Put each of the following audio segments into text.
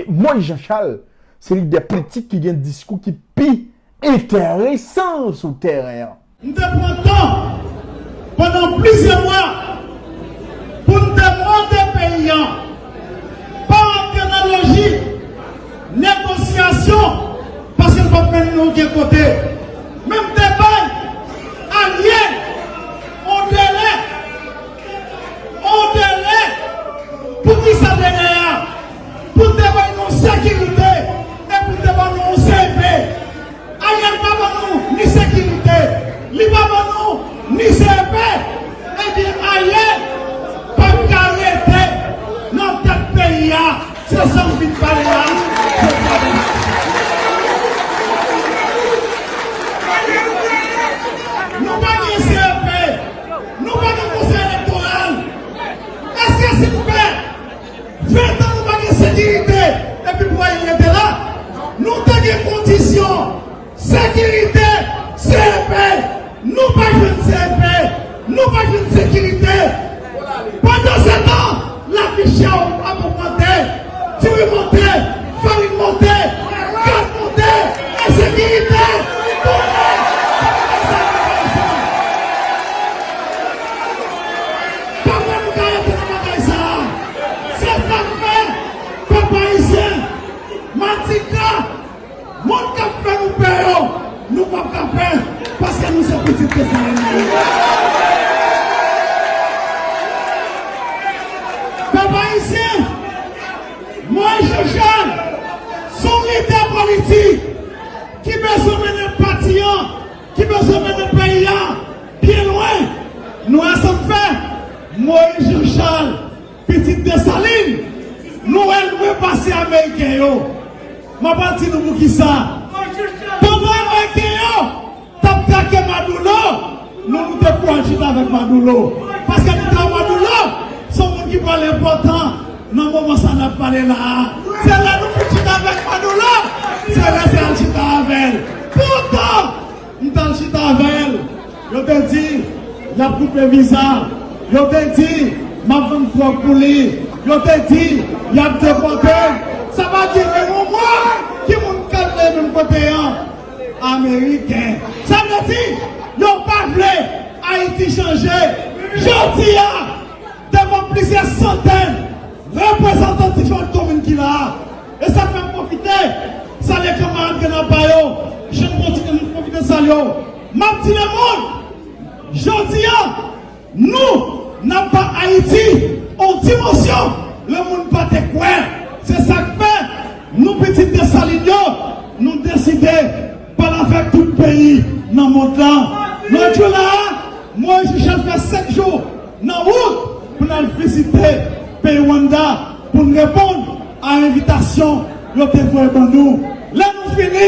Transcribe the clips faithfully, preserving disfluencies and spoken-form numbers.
Moïse Jean Charles se lidè politik ki gen diskou ki pi enteresan sou teren an. M te pran tan pandan plizyè mwa pou m te mande peyi a pa antre nan lojik negosyasyon, paske l p ap mennen nou okenn kote. Men m te bay Ariel on delè, on delè. Poukisa delè a? Pou l te bay nou sekirite epi l te ban nou C E P. Ariel pa ban nou ni sekirite, li pa ban nou ni C E P. Ebyen, Ariel p ap ka rete nan tèt peyi a. Se sa m vin pale la. Nou pa gen C E P, nou pa gen konsèy elektoral. Èske si n fè ven tan nou pa gen sekirite, epi pou Ariel rete la, nou te gen kondisyon, sekirite, C E P, nou pa jwenn C E P, nou pa jwenn sekirite. Pandansetan, lavi chè ap ogmante, diri monte, farin monte, gaz monte, ensekirite tounen. Pa kwè nou ka rete nan bagay sa a. Se sa k fè, pèp ayisyen, Matika, moun k ap fè nou pè yo, nou p ap ka pè, paske nou se pitit Desalin. Pèp ayisyen, Moïse Jean Charles se yon lidè politik ki bezwen mennen pati a, ki bezwen mennen peyi a byen lwen. Nou wè sa m fè? Moïse Jean Charles, pitit Desalin, nou wè l lwen pase Ameriken yo. M ap di nou poukisa. Pandan Ameriken yo t ap trake Maduro, nou, nou te kouri al chita avèk Maduro. Paske nou te wè Maduro se yon moun ki pral enpòtan nan moman sa n ap pale la a. Se lè nou fin chita avèk Maduro, se lè se al chita avè l. Poutan, m t al chita avè l. Yo te di, y ap koupe viza. Yo te di, m ap vann dwòg pou li. Yo te di, y ap depòte l. Sa pa gen menm yon mwa ki moun k al nan menm kote a. Ameriken. Sa vle di, yo pa vle Ayiti chanje. Jodi a, devan plizyè santèn reprezantan diferan komin ki la a. E sa k fè m pwofite salye kanmarad Grenn Apa yo, jan m kontinye m pwofite salye w. M ap di lemonn, jodi a, nou, n ap ba Ayiti yon dimansyon lemonn pa te kwè. Se sa k fè, nou pitit Desalin yo, nou deside pale avèk tout peyi nan mond lan. Lòt jou la a, Moïse Michel fè senk jou nan wout pou n al vizite peyi Rwanda, pou n reponn a envitasyon yo te voye ban nou. Lè nou fini,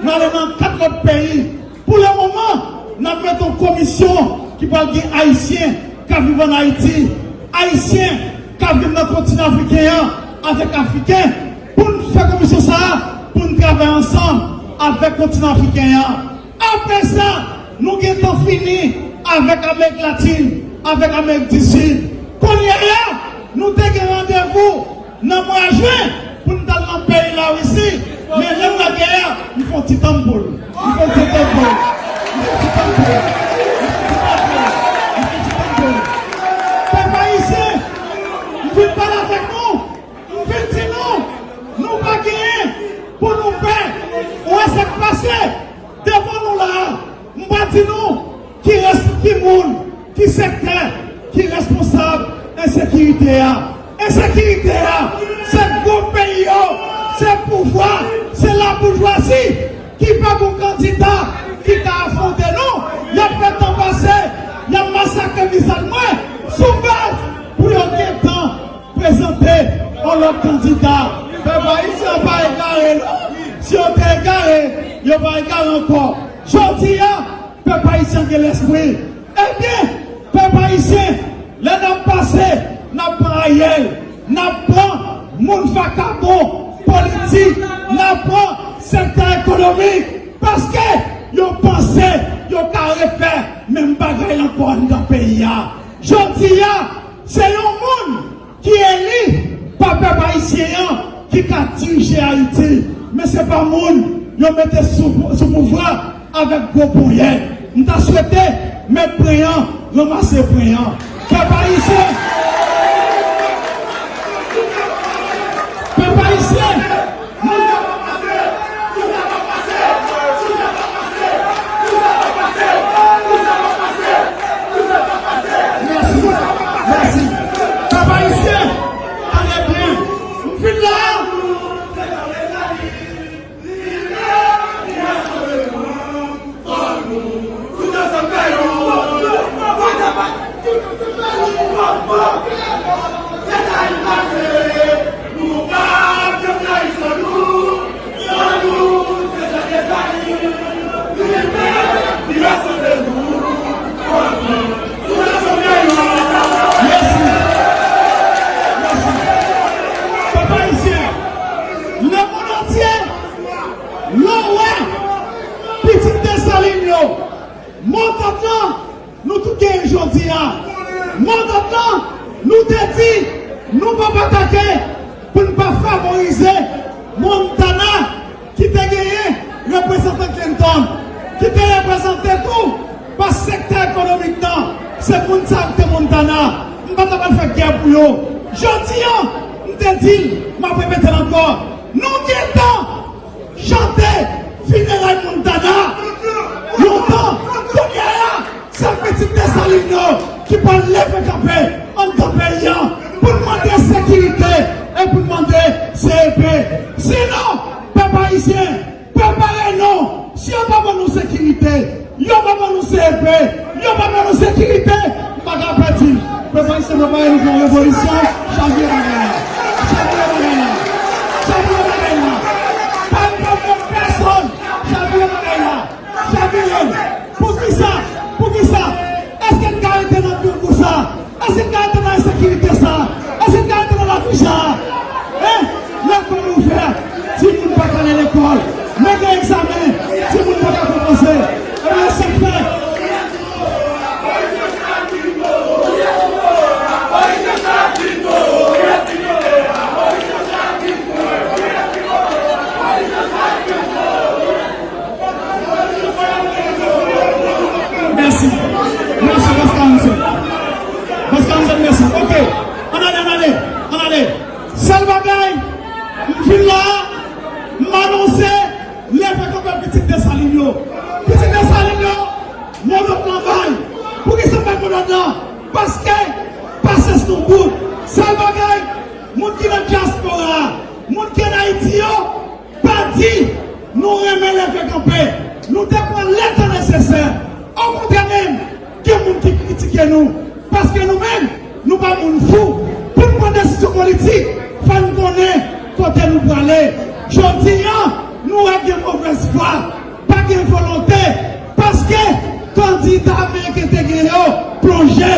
n ale nan kat lòt peyi. Pou lemoman, n ap mete yon komisyon ki pral gen Ayisyen k ap viv ann Ayiti, Ayisyen k ap viv nan kontinan afriken an avèk Afriken, pou n fè komisyon sa a, pou n travay ansanm avèk kontinan afriken an. Apre sa, nou gentan fini avèk Amerik Latin, avèk Amerik di Sid. Kounye a, nou te gen randevou nan mwa jen pou n t al nan peyi Larisi, men lè m lagè a, m fè yon ti tann pou l. M fè yon ti tann pou l. M fè yon ti tann pou l. M fè yon ti tann pou l. M fè yon ti tann pou l. Pèp ayisyen, m vin pale avèk nou. M vin di nou, nou pa genyen pou nou pè. Ou wè sa k pase devan nou la a. M pa di nou ki res-, ki moun, ki sektè ki responsab ensekirite a. Ensekirite a, se gwo peyi yo, se pouvwa, se laboujwazi ki pa gen kandida ki ka afwonte nou. Y ap fè tan pase, y ap masakre vizaj mwen sou baz pou yo gentan prezante yon lòt kandida. Pèp ayisyen pa egare, non. Si yo te egare, yo pa egare ankò. Jodi a, pèp ayisyen gen lespri. Ebyen, pèp ayisyen, lè n ap pase, n ap pran Ariel, n ap pran moun vakabon politik, n ap pran sektè ekonomik, paske yo panse yo ka refè menm bagay la ankò anndan peyi a. Jodi a, se yon moun ki eli pa pèp ayisyen an, ki ka dirije Ayiti, men se pa moun yo mete sou, sou pouvwa avèk gwo ponyèt. M ta swete mèt pwen an ranmase pwen an. Pèp ayisyen, pèp ayisyen, mèsi, mèsi. Pèp ayisyen, tande byen, m fin la. Mèsi. Mèsi. Pèp ayisyen, lemonn antye, lè w wè pitit Desalin yo, montant lan, nou tout genyen jodi a. Montant lan, nou te di, nou p ap atake pou n pa favorize Montana ki te genyen reprezantan Clinton, ki te reprezante tou pa sektè ekonomik nan, se moun sa yo ki te Montana. M pa t ap al fè gè pou yo. Jodi a, m te di l, m ap repete l ankò, nou gentan chante fineray Montana lontan. Kounye a, se pitit Desalin yo ki pral leve kanpe anndan peyi a pou n mande sekirite e pou n mande C E P. Sinon, pèp ayisyen, prepare nou. Si yo pa ban nou sekirite, yo pa ban nou C E P, yo pa ban nou sekirite, m pa ka pèdi. Pèp ayisyen, prepare nou pou yon revolisyon. Chavire bagay la. Chavire bagay la. Chavire bagay la. Pa, pa, pa, pèsonn. Chavire bagay la. Chavire l. Poukisa? Poukisa? Èske n ka rete nan grangou sa? Èske n ka rete nan ensekirite sa? Èske n ka rete nan lavi sa? Hein? Lekòl ouvè, timoun pa ka ale lekòl. Men gen egzamen, timoun pa ka konpanse. Ebyen, sa k fè? Mèsi. Mèsi, Pascal Anselme. Pascal Anselme, mèsi. Ok. Ann ale, ann ale, ann ale. Sèl bagay, m fin la, m anonse leve kanpe pitit Desalin yo. Pitit Desalin yo, modòd lan bay. Poukisa m bay modòd lan? Paske pasyans nou bout. Sèl bagay, moun ki nan dyaspora a, moun ki ann Ayiti yo, pa di nou renmen leve kanpe. Nou te pran letan nesesè. Okontrè menm, gen moun ki kritike nou. Paske nou menm, nou pa moun fou. Pou n pran desizyon politik, fò n konnen kote nou prale. Jodi a, nou wè gen movèz fwa, pa gen volonte. Paske kandida ameriken te gen yo, plonje.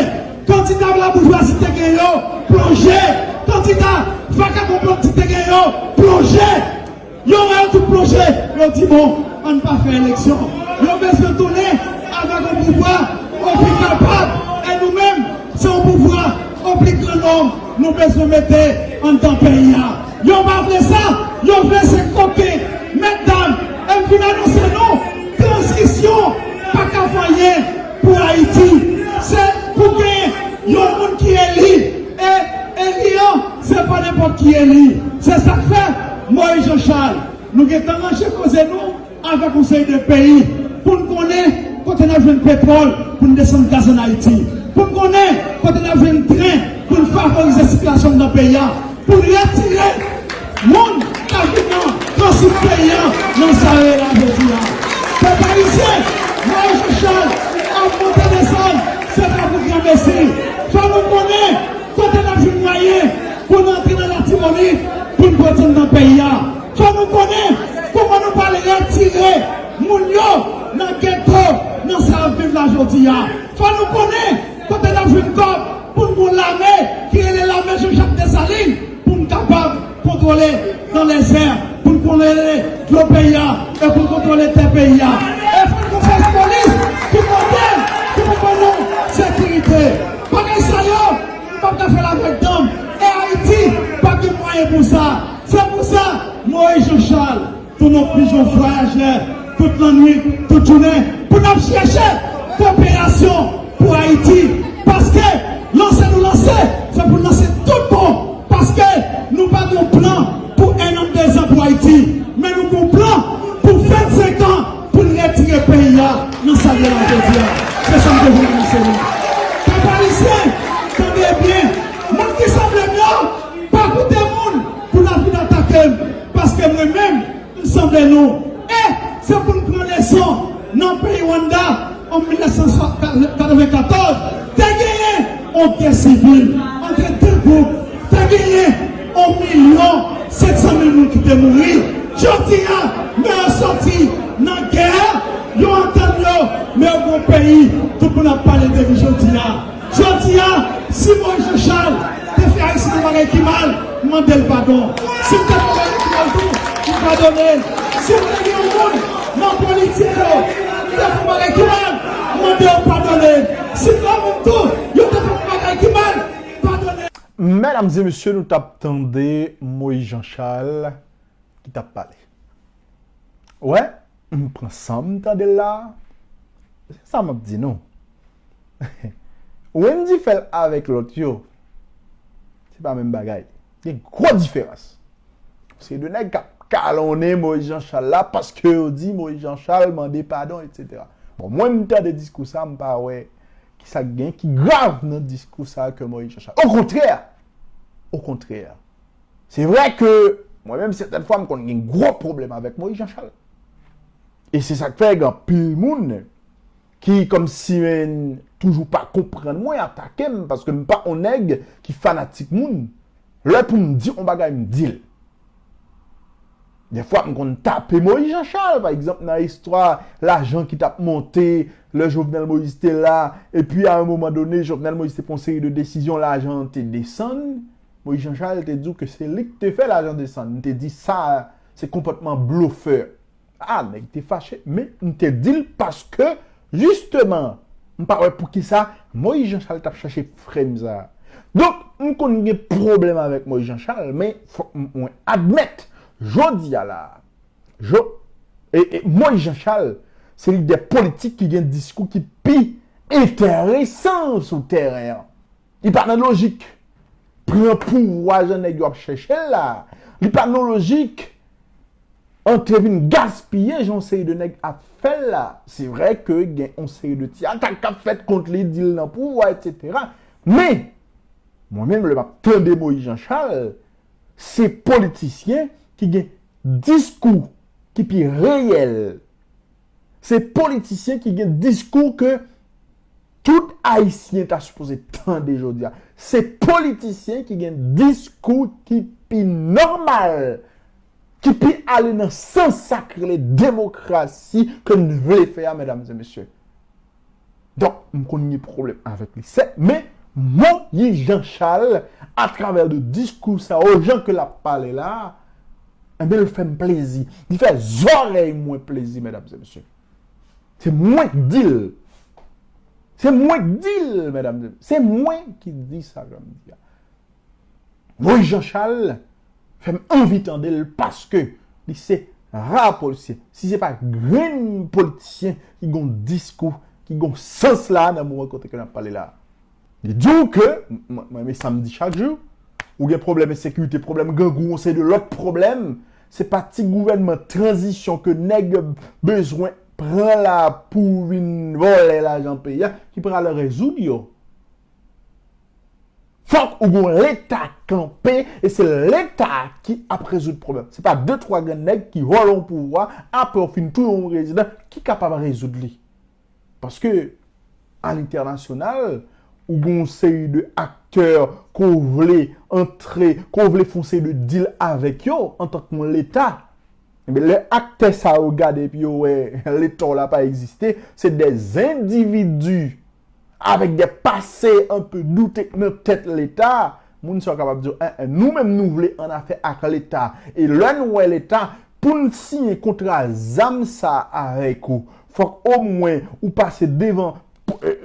Kandida laboujwazi te gen yo, plonje. Kandida vakabon politik te gen yo, plonje. Yo wè yo tout plonje, yo di, bon, ann pa fè eleksyon. Yo bezwen tounen avèk yon pouvwa, yon pi kapab. E nou menm, se yon pouvwa, yon pi gran nonm, nou bezwen mete anndan peyi a. Yo pa vle sa, yo vle se koken, mètdam. E m vin anonse nou, tranzisyon pa ka fè anyen pou Ayiti. Se pou gen yon moun ki eli. E eli an, se pa nenpòt ki eli. Se sa k fè Moïse Jean Charles, nou gentan ranje koze nou avèk yon seri de peyi pou n konnen kote n ap jwenn petwòl pou n desann gaz ann Ayiti, pou n konnen kote n ap jwenn tren pou n favorize sikilasyon anndan peyi a, pou n retire moun k ap vin nan transit peyi a nan sa yo ye la jodi a. Pèp ayisyen, Moïse Jean Charles ap monte desann, se pa pou granmesi. Fò nou konnen kote n ap jwenn mwayen pou n antre nan Latibonit, pou n pran tè anndan peyi a. Fò nou konnen kòman nou pral retire moun yo nan geto, nan sa y ap viv la jodi a. Fò nou konnen kote n ap jwenn kòb pou n gen yon lame ki rele lame Jean Jacques Dessalines, pou n kapab kontwole dans les airs, pou n kontwole dlo peyi a, e pou n kontwole tè peyi a. E fò n gen fòs polis ki monte, ki pou ban nou sekirite. Bagay sa yo, m p ap ka fè l avèk dan m. E Ayiti pa gen mwayen pou sa. Se pou Chal, tou nou pijon vwayajè, tout lannwit, tout jounen, pou n ap chèche koperasyon pou Ayiti. Paske lanse nou lanse, se pou n lanse tout bon. Paske nou pa gen plan pou en an, de zan pou Ayiti, men nou gen plan pou vennsenk an pou n retire peyi a nan sa l ye la jodi a. Se sa m te vin anonse nou. Pèp ayisyen, tande byen, moun ki sanble m yo, pa koute moun pou l ap vin atake m, paske mwen menm, m sanble nou. E se pou n pran leson nan peyi Rwanda an mil nèf san katrevenkatòz, te genyen yon gè sivil ant de gwoup, te genyen yon milyon senk san mil moun ki te mouri. Jodi a, men yo soti nan gè a, yo antann yo, men yo gon peyi tout moun ap pale de li jodi a. Jodi a, si Moïse Jean Charles te fè Ayisyen yon bagay ki mal, mande l padon. Si m te fè yon bagay ki mal tou, m padone l. Si m te gen yon moun nan politik yo, m te fè yon bagay ki mal, mande yo padone l. Si lòt moun tou, yo te fè yon bagay ki mal, padone l. Medam e mesye, nou t ap tande Moïse Jean Charles ki t ap pale. Wè, m pran san m tande l la. Se sa m ap di nou. Wendy fè l avèk lòt yo. Se pa menm bagay. Gen gwo diferans. Se de nèg k ap kalonnen Moïse Jean Charles la paske yo di Moïse Jean Charles mande padon, etsetera. Bon, mwen m tande diskou sa, m pa wè kisa k gen ki grav nan diskou sa ke Moïse Jean Charles. Okontrè, okontrè. Se vre ke mwen menm sètèn fwa m konn gen gwo pwoblèm avèk Moïse Jean Charles. E se sa k fè gen anpil moun ki kòmsi men toujou pa konprann mwen, atake m, paske m pa yon nèg ki fanatik moun. Lè pou m di yon bagay, m di l. Dèfwa, m konn tape Moïse Jean Charles, pa egzanp, nan istwa lajan ki t ap monte, lè Jovenel Moïse te la, epi a yon moman done, Jovenel Moïse te pran yon seri de desizyon, lajan an te desann. Moïse Jean Charles te di w ke se li k te fè lajan desann. M te di sa, se konpòtman blofè. A, nèg te fache, men m te di l paske, jisteman, m pa wè poukisa Moïse Jean Charles t ap chache frèm sa. Donk, m konn gen pwoblèm avèk Moïse Jean Charles, men fòk m- mwen admèt, jodi a la, jo- e- e- Moïse Jean Charles, se lidè politik ki gen diskou ki pi enteresan sou tèren an. Li pa nan lojik pran pouvwa jan nèg yo ap chèche l la. Li pa nan lojik antre vin gaspiye jan yon seri de nèg ap fè l la. Se vre ke gen yon seri de ti atak k ap fèt kont li, di l nan pouvwa, etsetera. Men, mwen menm, lè m ap tande Moïse Jean Charles, se politisyen ki gen diskou ki pi reyèl. Se politisyen ki gen diskou ke tout Ayisyen ta sipoze tande jodi a. Se politisyen ki gen diskou ki pi nòmal, ki pi ale nan sans sa k rele demokrasi ke n vle fè a, medam e mesye. Donk, m konn gen pwoblèm avèk li, sèt, men Moïse Jean Charles, atravè de diskou sa yo, jan ke l ap pale la, enben, l fè m plezi. Li fè zòrèy mwen plezi, medam e mesye. Se mwen k di l. Se mwen k di l, medam e mesye. Se mwen ki di sa, jan m di a. Moïse Jean Charles fè m anvi tande l paske li se ra politisyen. Si se pa grenn politisyen ki gon diskou, ki gon sans la nan moman kote ke n ap pale la. Li di w ke, m- mwen men sa m di chak jou, ou gen pwoblèm ensekirite, pwoblèm grangou, yon seri de lòt pwoblèm, se pa ti gouvènman tranzisyon ke nèg bezwen pran la pou vin vòlè lajan peyi a ki pral rezoud yo. Fòk ou gon leta kanpe e se leta ki ap rezoud pwoblèm. Se pa de twa grenn nèg ki vòlè yon pouvwa, apre w fin touye yon prezidan ki kapab rezoud li. Paske a lentènasyonal, ou gon seri de aktè ke w vle antre, ke w vle fè yon seri de deal avèk yo antank yon leta. Ebyen, lè aktè sa yo gade epi yo wè leta w la pa egziste, se de endividi avèk de pase anpe doute nan tèt leta, moun sa yo kapab di w, en, en, nou menm nou vle an afè ak leta. E lè n wè leta, pou n siyen kontra zam sa avèk ou, fòk omwen ou pase devan,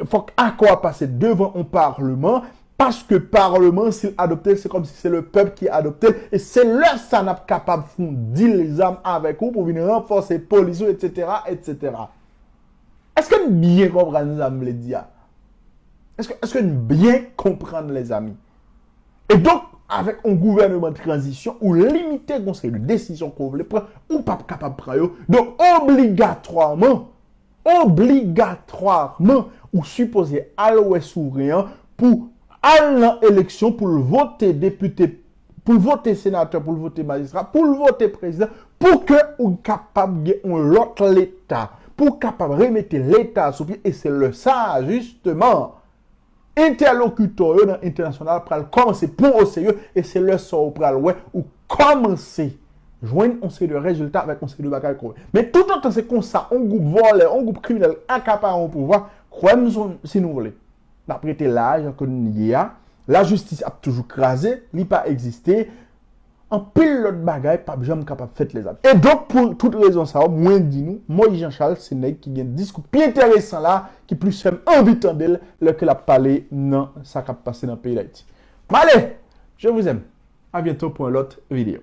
fòk akò a pase devan yon palman, Paske palman, si l adopte l, se kòmsi se le pèp ki adopte l. E se lè sa n ap kapab fè yon dil zam avèk ou pou vin ranfòse polis ou, etsetera, etsetera. Èske n byen konprann sa m vle di a? Èske, èske n byen konprann, lèzanmi? E donk, avèk yon gouvèneman tranzisyon, ou limite yon seri de desizyon ke w vle pran, ou p ap kapab pran yo. Donk, obligatwaman, obligatwaman, ou sipoze al wè souvren an pou al nan eleksyon pou l vote depite, pou l vote senatè, pou l vote majistra, pou l vote prezidan, pou ke ou kapab gen yon lòt leta, pou w kapab remete leta sou pye, e se lè sa a, jisteman, entèlokitè w yo nan entènasyonal pral kòmanse pran w oserye, e se lè sa a w pral wè ou kòmanse jwenn yon seri de rezilta avèk yon seri de bagay kòrèk. Men toutotan se konsa, yon gwoup vòlè, yon gwoup kriminèl akapare yon pouvwa, kwè m si nou vle, n ap rete la, jan ke n ye a. Lajistis ap toujou kraze, li pa egziste. Anpil lòt bagay p ap janm kapab fèt, lèzanmi. E donk, pou tout rezon sa yo, mwen di nou, Moïse Jean Charles se nèg ki gen diskou pi enteresan la, ki plis fè m anvi tande l lè ke l ap pale nan sa k ap pase nan peyi Dayiti. M ale! Je vous aime. À bientôt pour un autre vidéo.